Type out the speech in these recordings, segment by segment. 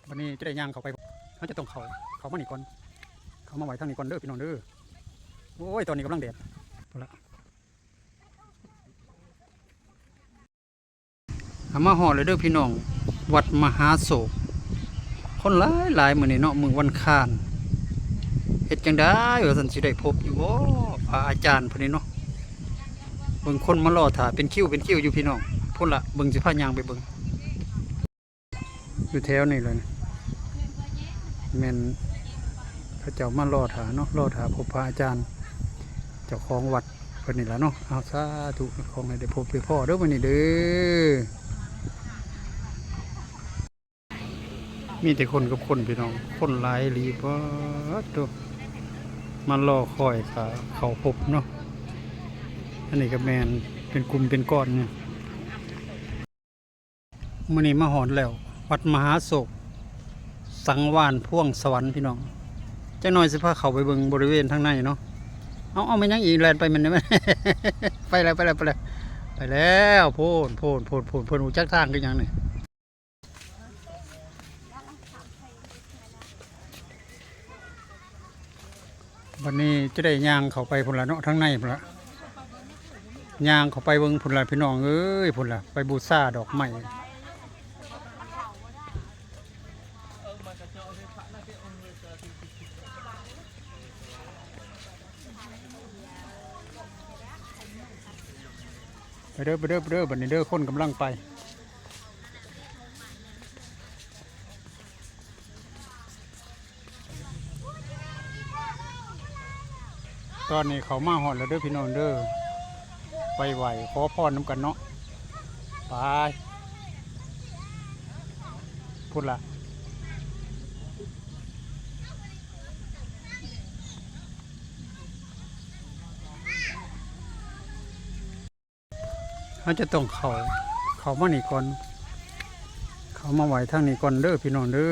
ບັດນີ້ຈະໄດ້ຍ່າງເຂົ້າໄປ ເຮົາຈະຕ້ອງເຂົ້າ ເຂົ້າມານີ້ກ່ອນ ເຂົ້າມາໄຫວ້ທາງນີ້ກ່ອນເດີພີ່ນ້ອງເດີ. ໂອ້ຍ ຕອນນີ້ກຳລັງແດດ ພຸ້ນລະ. ເຮົາມາຮອດແລ້ວເດີພີ່ນ້ອງ ວັດມະຫາໂສກ ຄົນຫຼາຍໆ ມື້ນີ້ເນາະ ມື້ວັນຄານ. ເຮັດຈັ່ງໃດວ່າຊັ້ນ ຊິໄດ້ພົບຢູ່ບໍ່ ພະອາຈານເພິ່ນນີ້ເນາະ. ເບິ່ງຄົນມາລໍຖ້າເປັນຄິວເປັນຄິວຢູ່ພີ່ນ້ອງ ພຸ້ນລະ ເບິ່ງ ຊິພາຍ່າງໄປເບິ່ງ. ຢູ່ແຖວນີ້ແຫຼະ ແມ່ນເຂົາເຈົ້າມາລໍຖ້າເນາະ ລໍຖ້າພົບພະອາຈານ ເຈົ້າຂອງວັດເພິ່ນນີ້ລະເນາະ. ເອົາ ສາທຸ ຂໍໃຫ້ໄດ້ພົບໄດ້ພໍ້ເດີມື້ນີ້ເດີ. ມີແຕ່ຄົນກັບຄົນພີ່ນ້ອງ ຄົນຫຼາຍອີ່ຫຼີ ປາດໂທ້ ມາລໍຄອຍຖ້າເຂົ້າພົບເນາະ. ອັນນີ້ກໍແມ່ນເປັນກຸ່ມເປັນກ້ອນນີ້. ມື້ນີ້ມາຮອດແລ້ວ ວັດມະຫາໂສກ ສັງວານພວງສະຫວັນ ພີ່ນ້ອງ. ຈັກໜ່ອຍຊິພາເຂົ້າໄປເບິ່ງບໍລິເວນທາງໃນເນາະ. ເອົາ ເອົາ ແມ່ນຫຍັງອີກ ແລ່ນໄປແມ່ນ ໄປແລ້ວ ໄປແລ້ວ ໄປແລ້ວ ໄປແລ້ວ ໂພນ ໂພນ ໂພນ ໂພນ ເພິ່ນຮູ້ຈັກທາງຄືຫຍັງນີ້. ບັດນີ້ຈະໄດ້ຍ່າງເຂົ້າໄປພຸ້ນລະເນາະ ທາງໃນພຸ້ນລະ ຍ່າງເຂົ້າໄປເບິ່ງພຸ້ນລະພີ່ນ້ອງເອີຍ ພຸ້ນລະ ໄປບູຊາດອກໄມ້. ໄປເດີ ໄປເດີ ໄປເດີ ບັດນີ້ເດີ ຄົນກຳລັງໄປ. ຕອນນີ້ເຂົ້າມາຮອດແລ້ວເດີພີ່ນ້ອງເດີ ໄປໄຫວ້ຂໍພອນນຳກັນເນາະ ໄປ ພຸ້ນລະ. ເຮົາຈະຕ້ອງເຂົ້າ ເຂົ້າມານີ້ກ່ອນ ເຂົ້າມາໄຫວ້ທາງນີ້ກ່ອນເດີພີ່ນ້ອງເດີ.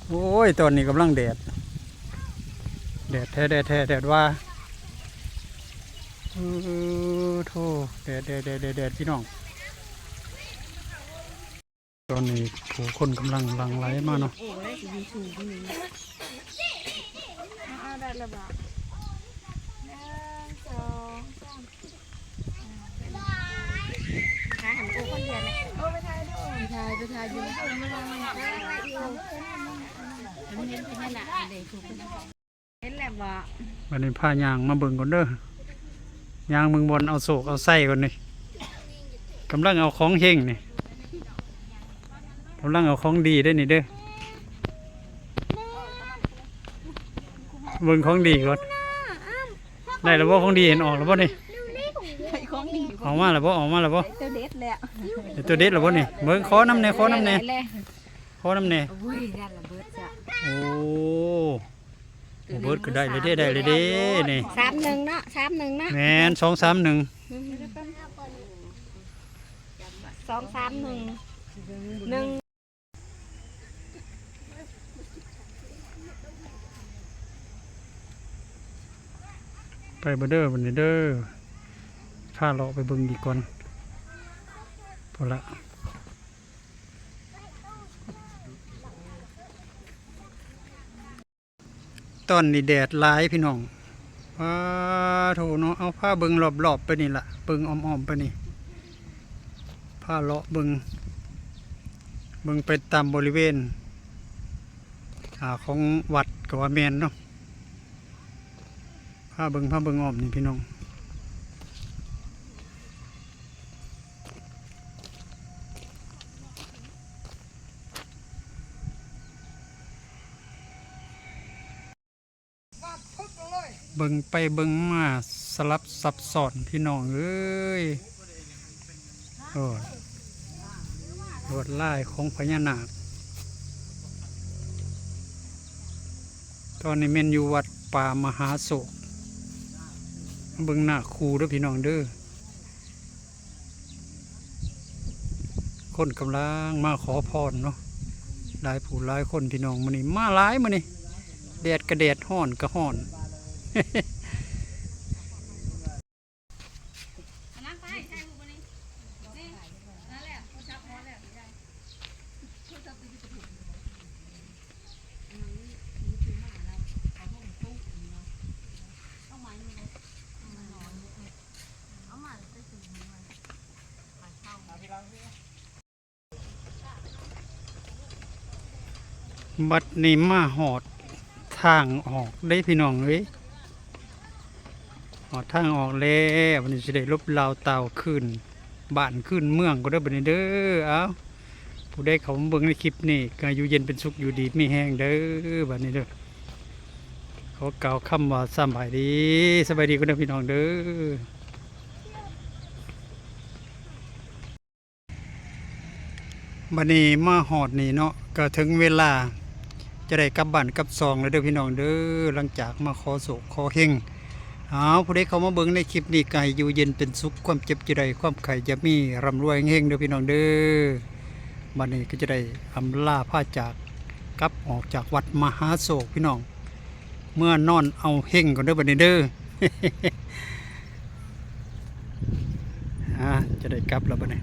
ໂອ້ຍ ຕອນນີ້ກຳລັງແດດ ແດດແທ້ ແດດແທ້ ແດດວ່າ ເອີ ໂທ້ ແດດ ແດດ ແດດ ແດດ ແດດ ພີ່ນ້ອງ. ຕອນນີ້ຜູ້ຄົນກຳລັງຫຼັ່ງໄຫຼມາເນາະ. ເອົາ ເອົາ ໄດ້ແລ້ວບໍ່? ໜຶ່ງ ສອງ ສາມ ຖ່າຍໃຫ້ມັນໂອ້ຄົນດຽວແຫຼະ. ໂອ້ ໄປຖ່າຍດູ ໄປຖ່າຍ ໄປຖ່າຍຢູ່ ເຫັນພະຍານາກເດ້. ເຫັນແລ້ວບໍ່? ບັດນີ້ພາຍ່າງມາເບິ່ງກ່ອນເດີ ຍ່າງເບິ່ງບ່ອນເອົາໂຊກເອົາໄຊກ່ອນນີ້ ກຳລັງເອົາຂອງເຮັງນີ້ ກຳລັງເອົາຂອງດີເດ້ນີ້ເດີ ເບິ່ງຂອງດີກ່ອນ. ໄດ້ແລ້ວບໍ່ຂອງດີ? ເຫັນອອກແລ້ວບໍ່ນີ້? ຂອງດີ ອອກມາແລ້ວບໍ່? ອອກມາແລ້ວບໍ່? ຕົວເດັດແລ້ວ ຕົວເດັດແລ້ວບໍ່ນີ້? ເບິ່ງ ຂໍນຳແດ່ ຂໍນຳແດ່ ຂໍນຳແດ່. ໂອ້ຍ ຢ້ານລະເບີດຊະ ໂອ້ ບໍ່ເບີດກໍໄດ້ເລີຍເດ້ ໄດ້ເລີຍເດ້ນີ້ ສາມໜຶ່ງເນາະ ສາມໜຶ່ງເນາະ ແມ່ນ ສອງສາມໜຶ່ງ ສອງສາມໜຶ່ງ ໜຶ່ງ. ໄປບໍ່ເດີ ບັດນີ້ເດີ ພາເລາະໄປເບິ່ງອີກກ່ອນ ພຸ້ນລະ. ຕອນນີ້ແດດຫຼາຍພີ່ນ້ອງ ປາໂທ້ເນາະ. ເອົາ ພາເບິ່ງລອບໆໄປນີ້ລະ ເບິ່ງອ້ອມໆໄປນີ້ ພາເລາະເບິ່ງ ເບິ່ງໄປຕາມບໍລິເວນ ອ່າ ຂອງວັດກໍວ່າແມ່ນເນາະ ພາເບິ່ງ ພາເບິ່ງອ້ອມນີ້ພີ່ນ້ອງ. ເບິ່ງໄປເບິ່ງມາສະຫຼັບສັບຊ້ອນພີ່ນ້ອງເອີຍ ໂອ້ ລວດລາຍຂອງພະຍານາກ. ຕອນນີ້ແມ່ນຢູ່ວັດປ່າມະຫາໂຊກ ເບິ່ງນາກຂູ່ເດີພີ່ນ້ອງເດີ. ຄົນກຳລັງມາຂໍພອນເນາະ ຫຼາຍຜູ້ຫຼາຍຄົນພີ່ນ້ອງ ມື້ນີ້ມາຫຼາຍ ມື້ນີ້ແດດກະແດດ ຮ້ອນກະຮ້ອນ. ບັດນີ້ມາຮອດທາງອອກເດ້ພີ່ນ້ອງເອີຍ ຮອດທາງອອກແລ້ວ ບັດນີ້ຊິໄດ້ຫຼົບລາວຕ່າວຄືນບ້ານຄືນເມືອງກ່ອນເດີບັດນີ້ເດີ. ເອົ້າ ຜູ້ໃດເຂົ້າມາເບິ່ງໃນຄລິບນີ້ ກະຢູ່ເຢັນເປັນສຸກ ຢູ່ດີມີແຮງເດີບັດນີ້ເດີ. ຂໍກ່າວຄຳວ່າສະບາຍດີ ສະບາຍດີກ່ອນເດີພີ່ນ້ອງເດີ. ບັດນີ້ມາຮອດນີ້ເນາະ ກະເຖິງເວລາຈະໄດ້ກັບບ້ານກັບຊ່ອງແລ້ວເດີພີ່ນ້ອງເດີ ຫຼັງຈາກມາຂໍໂຊກຂໍເຮັງ. ເອົາ ຜູ້ໃດເຂົ້າມາເບິ່ງໃນຄລິບນີ້ ກະໃຫ້ຢູ່ເຢັນເປັນສຸກ ຄວາມເຈັບຢ່າໄດ້ ຄວາມໄຂ້ຢ່າມີ ຮ່ຳລວຍເຮັງໆເດີພີ່ນ້ອງເດີ. ບັດນີ້ກະຈະໄດ້ອຳລາພາຈາກ ກັບອອກຈາກວັດມະຫາໂຊກພີ່ນ້ອງ ເມືອນອນເອົາເຮັງກ່ອນເດີບັດນີ້ເດີ. ອ່າ ຈະໄດ້ກັບແລ້ວບັດນີ້